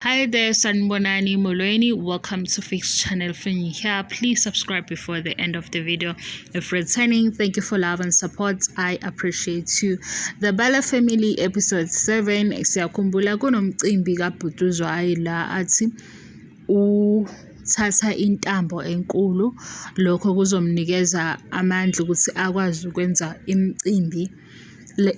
Hi there, Sanibonani Molweni. Welcome to Fix Channel If here. Please subscribe before the end of the video. If returning, thank you for love and support. I appreciate you. The Bala Family episode 7. Siyakhumbula kunomcimbi kaBhutuzwayi la athi uthatha intambo enkulu, lokho kuzomnikeza amandla ukuthi akwazi ukwenza imicimbi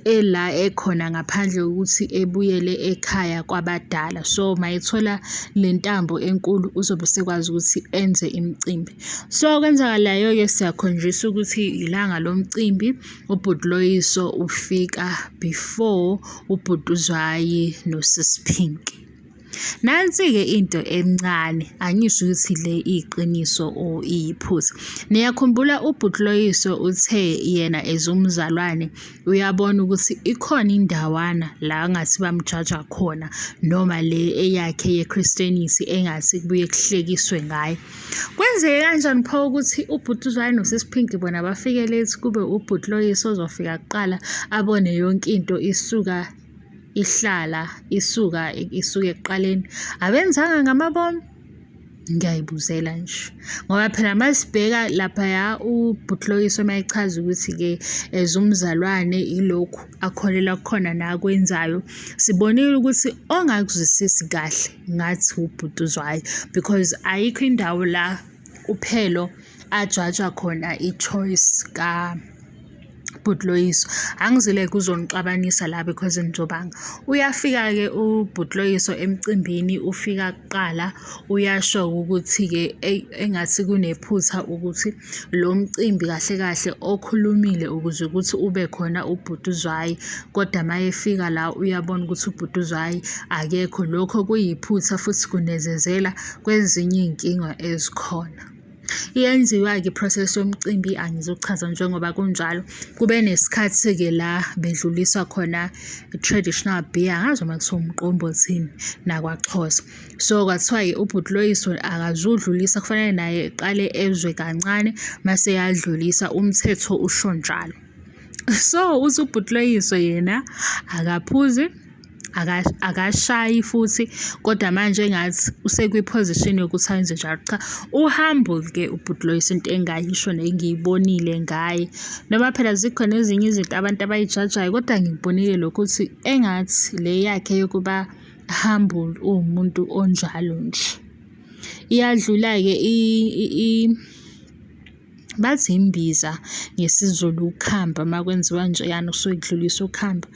ela ekhona ngaphandle kokuthi ebuyele ekhaya kwabadala. So, mayethola le ntambo enkulu uzobe esekwazi ukuthi enze imicimbi. So, okwenzakalayo-ke siyakhonjiswa ukuthi ilanga lomcimbi, ubhuti Loyiso ufika before ubhuti uZwayi noSis Pinky. Nansi-ke into encane, angisho ukuthi le iyiqiniso or iyiphutha. Niyakhumbula ubhuti Loyiso uthe yena as umzalwane uyabona ukuthi ikhona indawana la angathi bamjaja khona noma le eyakhe ye-Christianity engathi kubuye kuhlekiswe ngayo. Kwenzeke kanjani pho ukuthi ubhuti uZwane noSisi Pinky bona bafike late kube ubhuti Loyiso ozofika kuqala abone yonke into isuka ihlala isuka isuke ekuqaleni abenzanga ngamabomu? Ngiyayibuzela nje ngoba phela masibheka laphaya uBhut'Loyiso uma echaza ukuthi-ke as umzalwane ilokhu akholelwa kukhona nakwenzayo, sibonile ukuthi ongakuzwisisi kahle ngathi ubhuti uZwayi because ayikho indawo la uPhelo ajaja khona i-choice Bhuti Loyiso. Angizile-ke ukuzonixabanisa la because nizobanga. Uyafika-ke uBhuti Loyiso emcimbini, ufika kuqala, uyasho ukuthi-ke eyi engathi kunephutha ukuthi lo mcimbi kahle kahle okhulumile ukuze ukuthi ube khona uBhuti uZwayi, kodwa uma efika la uyabona ukuthi uBhuti uZwayi akekho. Lokho kuyiphutha futhi kunezezela kwezinye iy'nkinga ezikhona. Iyenziwa-ke i-process yomcimbi, angizuchaza njengoba kunjalo. Kube nesikhathi-ke la bedlulisa khona i-traditional beer, angazi noma kuthiwa umqombothini nakwaXhosa. So, kwathiwa-ke ubhuti Loyiso akazudlulisa kufanele naye eqale ezwe kancane mase eyadlulisa, umthetho usho njalo. So, uthi ubhuti Loyiso yena akaphuzi akashayi futhi kodwa manje engathi usekwi-position yokuthi ayenze njalo. Cha, u-humble-ke ubhuti Loyiso into engingayisho nengiyibonile ngaye. Noma phela zikhona ezinye izinto abantu abayijajayo kodwa ngikubonile lokhu ukuthi engathi le yakhe yokuba humble uwumuntu onjalo nje. Iyadlula-ke bathi imbiza ngesiZulu ukhamba uma kwenziwa njeyana kusuke kudluliswa ukhamba.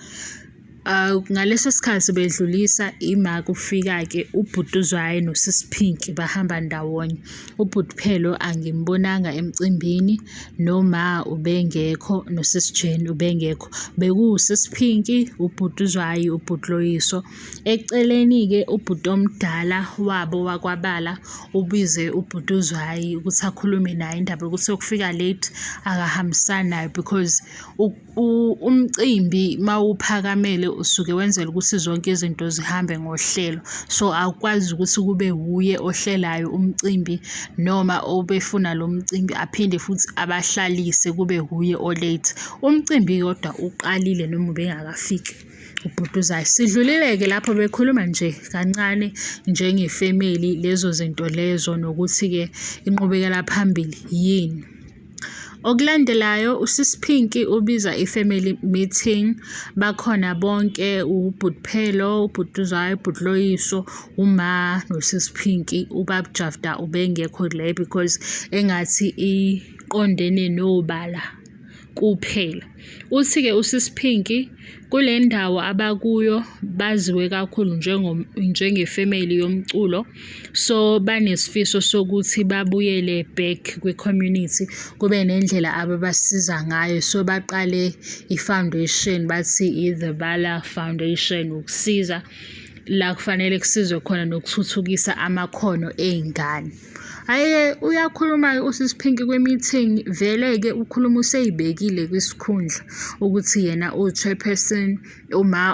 Ngaleso sikhathi bedlulisa ima kufika-ke ubhuti uZwayi noSisi Pinky bahamba ndawonye. Ubhuti Phelo angimbonanga emcimbini, noma ubengekho, noSisi Jane ubengekho. BekuwuSisi Pinky, ubhuti uZwayi, ubhuti Loyiso. Eceleni-ke ubhuti omdala wabo wakwaBala ubize ubhuti uZwayi ukuthi akhulume naye indaba yokuthi yokufika late akahambisani nayo because umcimbi mawuphakamele usuke wenzela ukuthi zonke izinto zihambe ngohlelo. So, awukwazi ukuthi kube wuye ohlelayo umcimbi noma obefuna lo mcimbi aphinde futhi abahlalise kube wuye o-late. Umcimbi kodwa uqalile noma ubengakafiki ubhuti uZwayi. Sidlulile-ke lapho bekhuluma nje kancane njengefemeli lezo zinto lezo nokuthi-ke inqubekela phambili yini. Okulandelayo uSisi Pinky ubiza i-family meeting, bakhona bonke ubhuti Phelo, ubhuti uZwayi, ubhuti Loyiso, uMa noSisi Pinky. Ubaba uJafta ubengekho le because engathi iqondene nobala kuphela. Uthi-ke uSisi Pinky kule ndawo abakuyo baziwe kakhulu njengefemeli yomculo, so banesifiso sokuthi babuyele back kwi-community kube nendlela ababasiza ngayo. So baqale i-foundation bathi i-The Bala Foundation ukusiza la kufanele kusizwe khona nokuthuthukisa amakhono ey'ngane. Hhayi-ke uyakhuluma-ke uSisi Pinky kwi-meeting, vele-ke ukhuluma usey'bekile kwisikhundla ukuthi yena uwu-chairperson uma.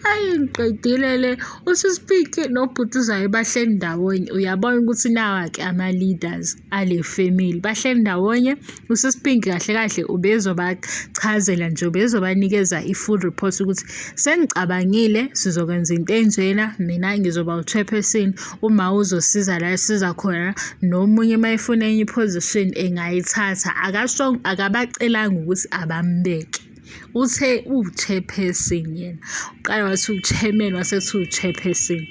Ayi ngiqedile le. Usisi nobhuti uZwayo bahleli ndawonye, uyabona ukuthi nawa-ke ama-leaders ale family. Bahleli ndawonye, usisi kahle kahle ubezobachazela nje, ubezobanikeza i-full report ukuthi sengicabangile sizokwenza into enjena, mina ngizoba u-chairperson, uma uzosiza la esiza khona, nomunye uma efuna enye i-position engayithatha. Akasho, akabacelanga ukuthi abambeke. Uthe uwu-chairperson yena, uqale wathi uwu-chairman wase ethi uwu-chairperson.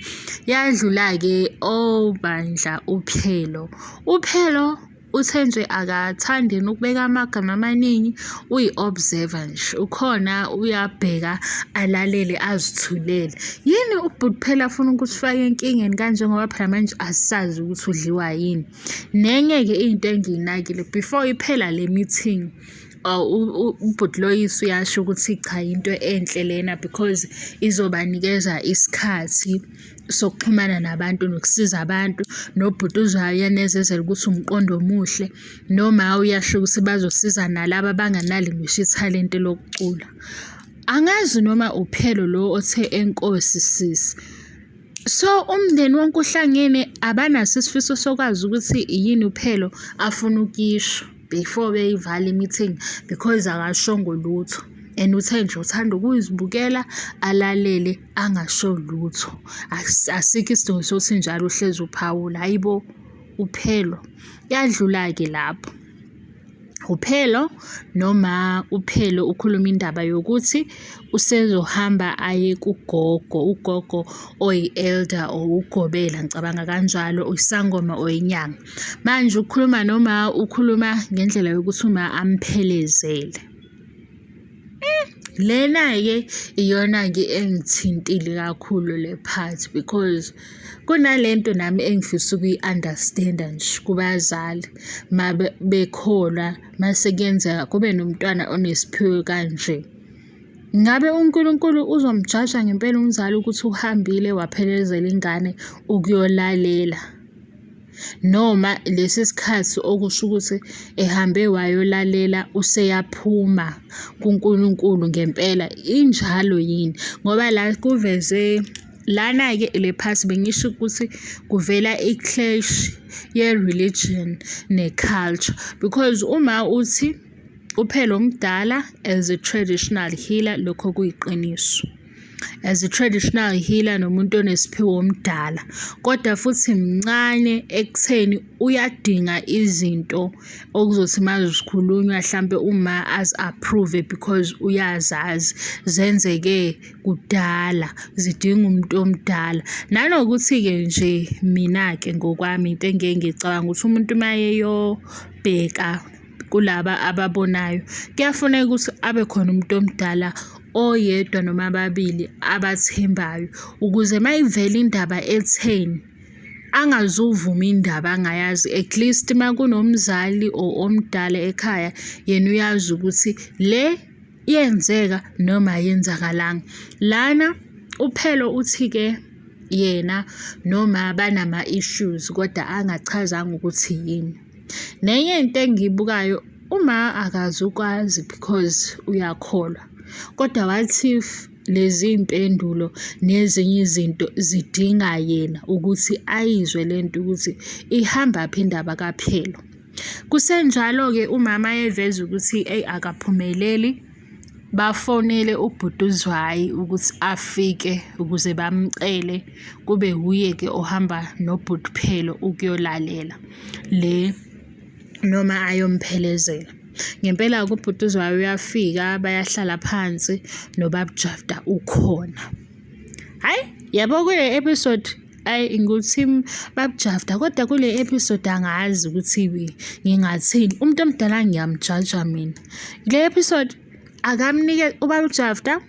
Yadlula-ke oh bandla uPhelo. UPhelo uthe nje akathandi yena ukubeka amagama amaningi, uyi-observer nje, ukhona uyabheka alalele azithulele. Yini ubhuti phela afuna ukusifaka enkingeni kanje ngoba phela manje asazi ukuthi udliwa yini. Nenye-ke into engiyinakile before iphela le meeting ubhuti Loyisa uyasho ukuthi cha into enhle lena because izobanikeza isikhathi sokuxhumana nabantu nokusiza abantu. Nobhuti uZwayo uyanezezela ukuthi umqondo omuhle, noma uyasho ukuthi bazosiza nalaba abanganalo ngisho ithalente lokucula. Angazi noma uPhelo lo othe enkosi sisi. So umndeni wonke uhlangene abanaso isifiso sokwazi ukuthi yini uPhelo afuna ukuyisho before beyivala i-meeting because akashongo lutho and uthe nje uthanda ukuzibukela alalele angasho lutho. Asikho isidingo sokuthi njalo uhlezi uphawula, hhayi bo uPhelo. Yadlula-ke lapho. UPhelo noma uPhelo ukhuluma indaba yokuthi usezohamba aye kugogo, ugogo oyi-elder or ugobela ngicabanga kanjalo, isangoma or inyanga. Manje ukhuluma noma ukhuluma ngendlela yokuthi uma amphelezele. Lena-ke iyona-ke engithintile kakhulu le part because kunalento nami engifisa ukuyi-understand-a nje kubazali bekholwa mase kuyenzeka kube nomntwana onesiphiwo kanje. Ngabe uNkulunkulu uzomjaja ngempela umzali ukuthi uhambile waphelezela ingane ukuyolalela? Noma lesi sikhathi okusho ukuthi ehambe wayolalela useyaphuma kuNkulunkulu ngempela, injalo yini? Ngoba la kuveze lana-ke le part bengisho ukuthi kuvela i-clash ye-religion ne-culture because uma uthi uPhelo omdala as a traditional healer, lokho kuyiqiniso. As a traditional healer nomuntu onesiphiwo omdala, kodwa futhi mncane ekutheni uyadinga izinto okuzothi uma zikhulunywa hlampe uma azi-approve because uyazazi zenzeke kudala, zidinga umuntu omdala. Nanokuthi-ke nje mina-ke ngokwami into engike ngicabanga ukuthi umuntu uma eyobheka kulaba ababonayo, kuyafuneka ukuthi abe khona umuntu omdala oyedwa noma ababili abathembayo ukuze uma ivela indaba etheni angazuvuma indaba angayazi. At least uma kunomzali or omdala ekhaya, yena uyazi ukuthi le iyenzeka noma ayenzakalanga. Lana uPhelo uthi-ke yena noma banama-issues kodwa angachazanga ukuthi yini. Nenye into engiyibukayo, uma akazukwazi because uyakholwa, kodwa what if lezi iy'mpendulo nezinye izinto zidinga yena ukuthi ayizwe le nto ukuthi ihambaphi indaba kaPhelo. Kusenjalo-ke umama eveza ukuthi eyi akaphumeleli, bafonele ubhuti uZwayi ukuthi afike ukuze bamcele kube wuye-ke ohamba nobhuti Phelo ukuyolalela le noma ayomphelezela. Ngempela-ke ubhuti uZwayi uyafika bayahlala phansi nobaba uJafta ukhona. Hhayi, yabo kule episode ayi ngu-team babuJafta kodwa kule episode angazi ukuthi ngingathini. Umuntu omdala ngiyamjaja mina. Le episode akamnike ubaba uJafta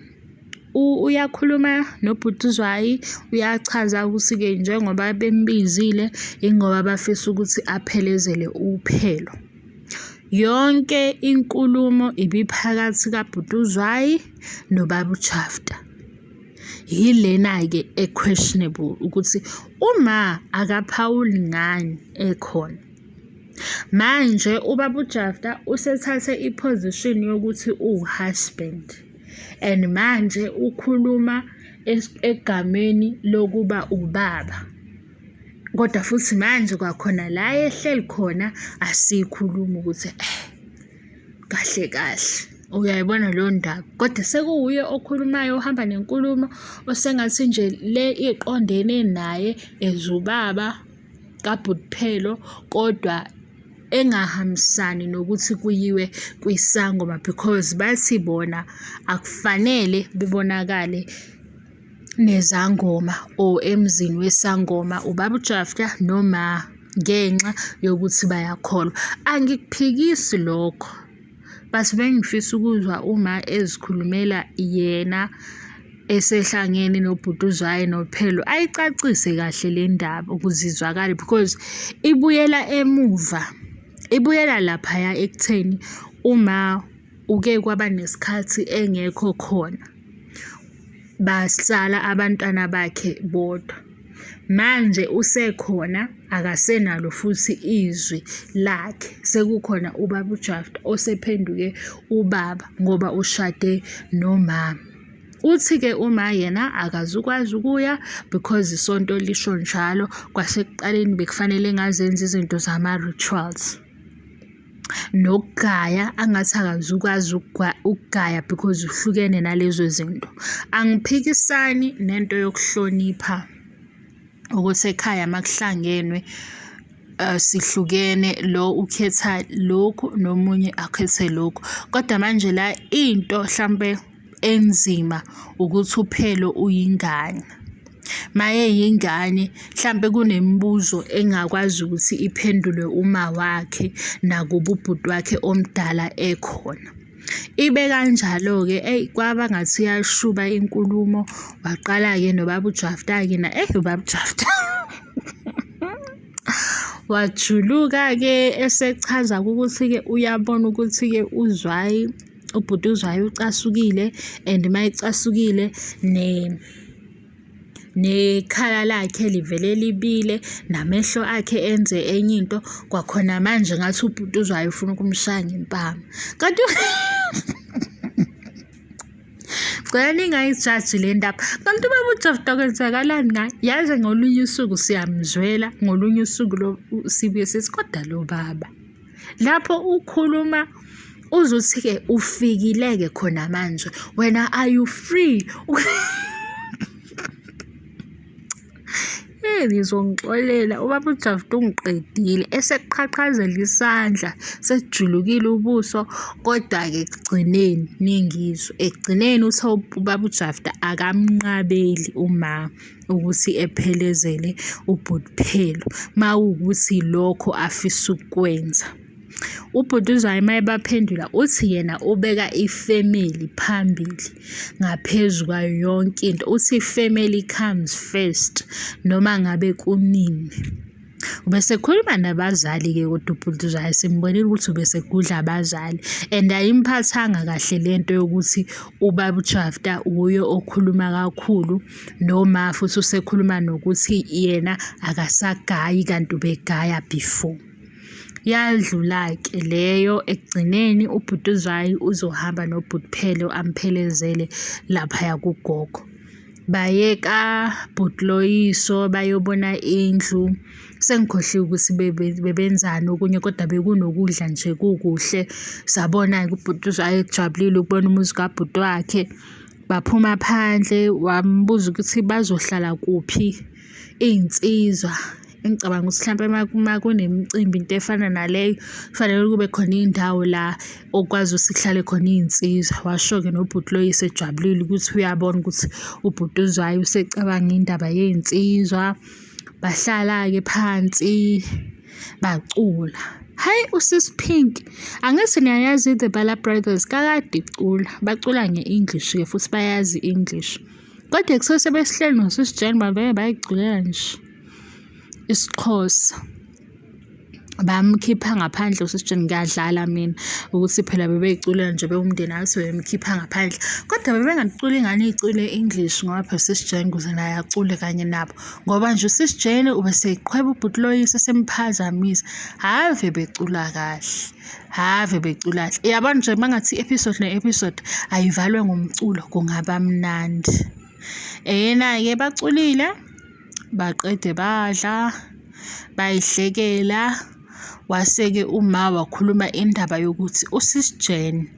uyakhuluma nobhuti uZwayi uyachaza ukuthi-ke njengoba bembizile ingoba bafisa ukuthi aphelezele uPhelo. Yonke inkulumo ibiphakathi kabhuti uZwayi nobaba uJafta. Yilena-ke e-questionable ukuthi uma akaphawuli ngani ekhona. Manje ubaba uJafta usethathe i-position yokuthi uwu-husband. And manje ukhuluma egameni lokuba ubaba. Kodwa futhi manje kwakhona la ehleli khona asikhulumi ukuthi kahle kahle uyayibona leyo ndaba. Kodwa sekuwuye okhulumayo ohamba nenkulumo osengathi nje le iqondene naye as ubaba kabhuti kodwa engahambisani nokuthi kuyiwe kwisangoma because bathi bona akufanele bebonakale nezangoma or emzini wesangoma ubaba uJafta noma ngenxa yokuthi bayakholwa. Angikuphikisi lokho but bengifisa ukuzwa uma ezikhulumela yena esehlangene nobhuti uZwayi noPhelo ayicacise kahle le ndaba ukuze izwakale because ibuyela emuva, ibuyela laphaya ekutheni uma uke kwaba nesikhathi engekho khona. Basala abantwana bakhe bodwa. Manje usekhona akasenalo futhi izwi lakhe. Sekukhona ubaba uJafta osephenduke ubaba ngoba ushade nomama. Uthi-ke uma yena akazukwazi ukuya because isonto lisho njalo, kwasekuqaleni bekufanele engazenzi izinto zama-rituals. Nokugaya angathi akazukwazi ukugaya because uhlukene nalezo zinto. Angiphikisani nento yokuhlonipha ukuthi ekhaya uma kuhlangenwe sihlukene lo ukhetha lokhu nomunye akhethe lokhu. Kodwa manje la into hlampe enzima ukuthi uPhelo uyingane. Mayeyingane hlampe kunemibuzo engakwazi ukuthi iphendulwe uma wakhe nakuba ubhuti wakhe omdala ekhona. Ibe kanjalo-ke eyi kwaba ngathi iyashuba inkulumo, waqala-ke nobaba uJafta-ke eyi ubaba uJafta. Wajuluka-ke esechaza ukuthi-ke uyabona ukuthi-ke uZwayi, ubhuti uZwayi ucasukile and uma ecasukile nekhala lakhe livele libile, namehlo akhe enze enye into. Kwakhona manje ngathi ubhuti uZwayi ufuna ukumshaya ngempama. Kanti Ngicela ningayijaji le ndaba. Kanti ubaba uJafta kwenzakalani ngaye? Yazi ngolunye usuku siyamzwela, ngolunye usuku lo sibuye sithi kodwa lo baba. Lapho ukhuluma uzuthi-ke ufikile-ke khona manje wena are you free? Eyi nizongixolela ubaba uJafta ungiqedile eseqhaqhazela isandla sesijulukile ubuso kodwa-ke ekugcineni ningizwe ekugcineni uthe ubaba uJafta akamnqabeli uma ukuthi ephelezele ubhuti Phelo mawukuthi lokho afisa ukukwenza. Ubhuti uZwayi uma ebaphendula uthi yena ubeka ifemeli phambili ngaphezu kwayo yonke into. Uthi family comes first noma ngabe kunini. Ubesekhuluma nabazali-ke kodwa ubhuti uZwayi simbonile ukuthi ubesegudla abazali and ayimphathanga kahle le nto yokuthi ubaba uJafta wuye okhuluma kakhulu noma futhi usekhuluma nokuthi yena akasagayi kanti ubegaya before. Yadlula-ke leyo ekugcineni ubhuti uZwayi uzohamba nobhuti Phelo amphelezele laphaya kugogo. Baye kabhuti Loyiso bayobona indlu. Sengikhohliwe ukuthi bebenzani okunye kodwa bekunokudla nje kukuhle. Sabona-ke ubhuti uZwayi ejabulile ukubona umuzi kabhuti wakhe. Baphuma phandle wambuza ukuthi bazohlala kuphi iy'nsizwa. Engicabanga ukuthi hlampe uma kunemicimbi into efana naleyo, kufanele kube khona indawo la okwazi ukuthi kuhlale khona iy'nsizwa. Washo-ke nobhuti lo esejabulile ukuthi uyabona ukuthi ubhuti uZwayi usecabanga indaba yey'nsizwa. Bahlala-ke phansi bacula. Hhayi uSis Pink, angithi niyayazi i-The Bala Brothers kakade icula, bacula nge-English-ke futhi bayazi i-English. Kodwa kusese besihleli noSis Jen bavele bayiculela nje isiXhosa. Bamkhipha ngaphandle uSis Jane, ngiyadlala mina ukuthi phela bebeyiculela nje bewumndeni athi bemkhipha ngaphandle. Kodwa bebengaculi ingane icule English ngoba phela uSis Jane kuze naye acule kanye nabo. Ngoba nje uSis Jane ubeseqhweba ubhuti Loyiso esemphazamisa. Ave becula kahle. Ave becula kahle. Yabona nje mangathi i-episode ne-episode ayivalwe ngomculo kungaba mnandi. Eyena-ke baculile baqede badla bayihlekela wase-ke uma wakhuluma indaba yokuthi uSis Jane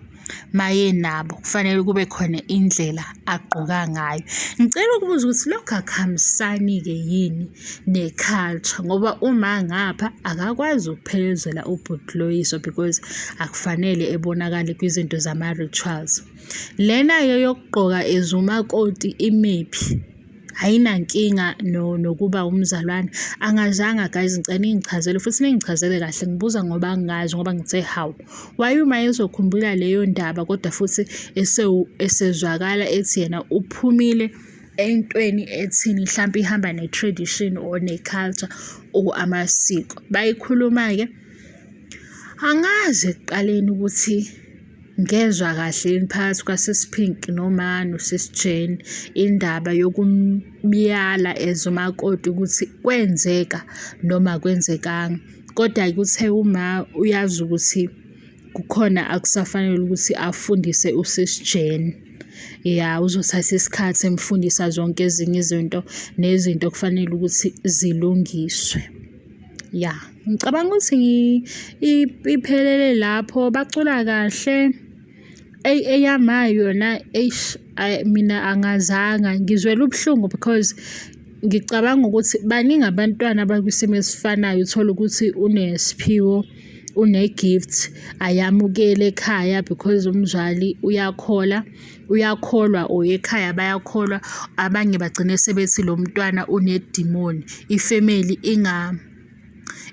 mayenabo kufanele kube khona indlela agqoka ngayo. Ngicela ukubuza ukuthi lokhu akuhambisani-ke yini ne-culture ngoba uma ngapha akakwazi ukuphelezela ubhuti Loyiso because akufanele ebonakale kwizinto zama-rituals. Lena-ke yokugqoka as umakoti imephi? Ayinankinga nokuba umzalwane. Angazanga guys, ngicela ningichazele futhi ningichazele kahle ngibuza ngoba ngingazi ngoba ngithe hawu. Why uma ezokhumbula leyo ndaba kodwa futhi esezwakala ethi yena uphumile entweni ethini hlampe ihamba ne-tradition or ne-culture or amasiko. Bayikhuluma-ke, angazi ekuqaleni ukuthi ngezwa kahle yini phakathi kwaSis Pink noma noSis Jane indaba yokumyala as umakoti ukuthi kwenzeka noma akwenzekanga. Kodwa-ke uthe uma uyazi ukuthi kukhona akusafanele ukuthi afundise uSis Jane. Ya, uzothatha isikhathi emfundisa zonke ezinye izinto nezinto okufanele ukuthi zilungiswe. Ya, ngicabanga ukuthi iphelele lapho bacula kahle. Eyi, eyama yona eish mina angazanga ngizwela ubuhlungu because ngicabanga ukuthi baningi abantwana abakwisimo esifanayo uthole ukuthi unesiphiwo une-gift ayamukele ekhaya because umzali uyakhola uyakholwa or ekhaya bayakholwa abanye bagcine sebethi lo mntwana unedimoni ifemeli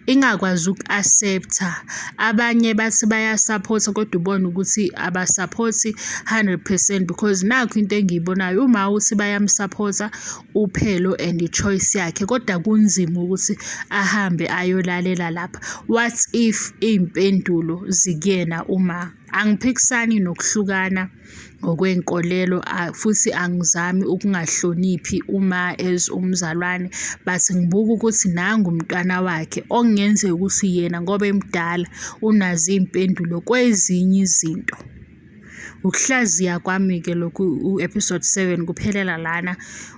ingakwazi uku-accept-a. Abanye bathi bayasaphotha kodwa ubone ukuthi abasaphothi hundred percent because nakhu into engiyibonayo, uma uthi bayamsaphotha uPhelo and i-choice yakhe kodwa kunzima ukuthi ahambe ayolalela lapha. What if iy'mpendulo zikuyena uma? Angiphikisani nokuhlukana ngokwenkolelo futhi angizami ukungahloniphi uma as umzalwane but ngibuka ukuthi nangu umntwana wakhe okungenzeka ukuthi yena ngoba emdala unazo iy'mpendulo kwezinye izinto. Ukuhlaziya kwami-ke lokhu u-episode 7 kuphelela lana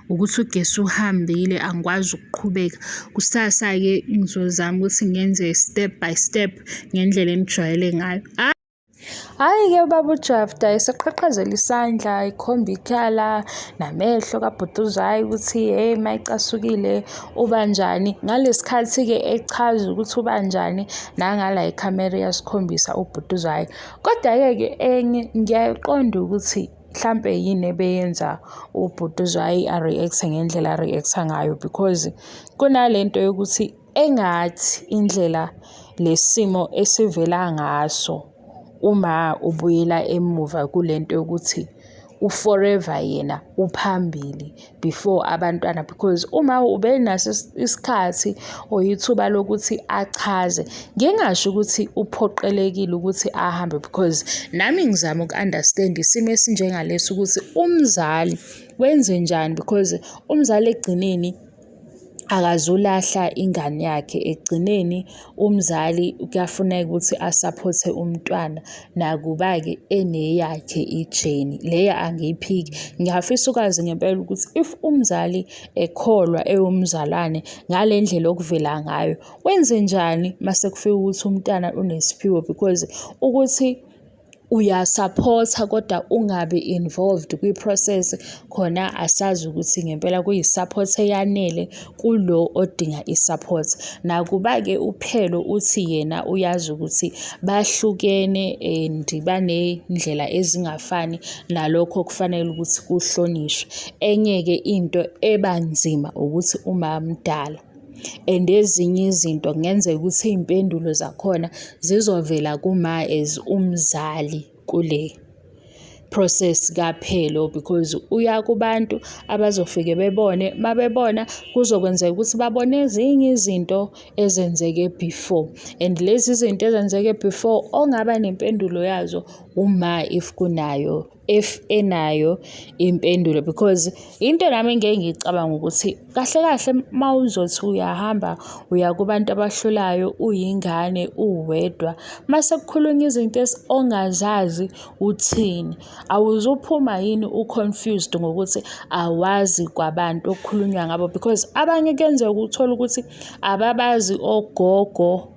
ukuthi ugesi uhambile angikwazi ukuqhubeka. Kusasa-ke ngizozama ukuthi ngenze step by step ngendlela enijwayele ngayo. Hhayi-ke ubaba uJafta eseqhaqhazela isandla ekhomba ikhala namehlo kabhuti ukuthi hheyi uma ecasukile ubanjani. Ngalesi khathi-ke echaza ukuthi ubanjani nangala ikhamera iyasikhombisa ubhuti. Kodwa-ke ke enye ngiyayiqonda ukuthi mhlampe yini ebeyenza ubhuti a-react-e ngendlela a-react-a ngayo because kunale nto yokuthi engathi indlela lesimo esivela ngaso uma ubuyela emuva kule nto yokuthi u-forever yena uphambili before abantwana because uma ubenaso isikhathi or ithuba lokuthi achaze, ngingasho ukuthi uphoqelekile ukuthi ahambe because nami ngizama uku-understand isimo esinjengalesi ukuthi umzali wenzenjani because umzali ekugcineni akazulahla ingane yakhe. Ekugcineni umzali kuyafuneka ukuthi asaphothe umntwana nakuba-ke eneyakhe ijeni, leyo angiyiphiki. Ngiyafisa ukwazi ngempela ukuthi if umzali ekholwa ewumzalwane ngale ndlela okuvela ngayo, wenzenjani mase kufika ukuthi umntwana unesiphiwo because ukuthi uyasaphotha kodwa ungabi involved kwi-process khona asazi ukuthi ngempela kuyi-support eyanele kulo odinga i-support. Nakuba-ke uPhelo uthi yena uyazi ukuthi bahlukene and baney'ndlela ezingafani nalokho kufanele ukuthi kuhlonishwe. Enye-ke into eba nzima ukuthi umamdala and ezinye izinto kungenzeka ukuthi iy'mpendulo zakhona zizovela kuma as umzali kule process kaPhelo because uya kubantu abazofike bebone, mabebona kuzokwenzeka ukuthi babone ezinye izinto ezenzeke before and lezi zinto ezenzeke before ongaba nempendulo yazo uma if kunayo, if enayo impendulo. Because into nami engeke ngicabanga ukuthi kahle kahle mawuzothi uyahamba uya kubantu abahlolayo uyingane uwedwa, mase kukhulunywa izinto ongazazi uthini, awuzuphuma yini u-confused ngokuthi awazi kwabantu okukhulunywa ngabo? Because abanye kuyenzeka uthole ukuthi ababazi ogogo,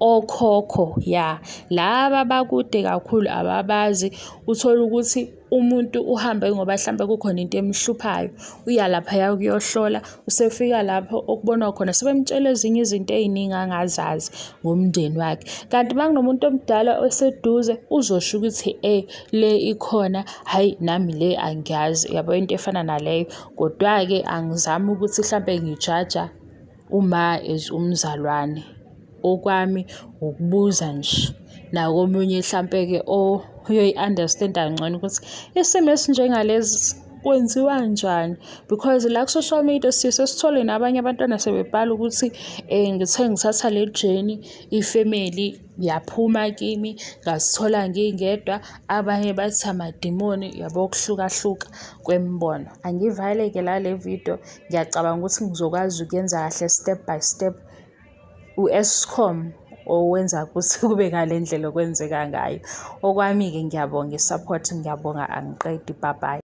okhokho, ya laba abakude kakhulu ababazi. Uthole ukuthi umuntu uhambe ngoba hlampe kukhona into emhluphayo, uya laphaya ukuyohlola, usefika lapho okubonwa khona sebemtshela ezinye izinto ey'ningi angazazi ngomndeni wakhe. Kanti uma kunomuntu omdala oseduze uzosho ukuthi le ikhona, hhayi nami le angiyazi, uyabo, into efana naleyo. Kodwa-ke angizami ukuthi hlampe ngijaja uma as umzalwane, okwami ukubuza nje nakomunye hlampe-ke oyoyi-understand-a kangcono ukuthi isimo esinjengalesi kwenziwa kanjani. Because la ku-social media siye sesithole nabanye abantwana sebebhala ukuthi ngithe ngithatha le journey, ifemeli yaphuma kimi, ngazithola ngingedwa. Abanye bathi amadimoni, yabo, ukuhlukahluka kwemibono. Angivale-ke la le video, ngiyacabanga ukuthi ngizokwazi ukuyenza kahle step by step. U-Eskom owenza ukuthi kube ngale ndlela okwenzeka ngayo. Okwami-ke ngiyabonga i-support, ngiyabonga, angiqedi, bye bye.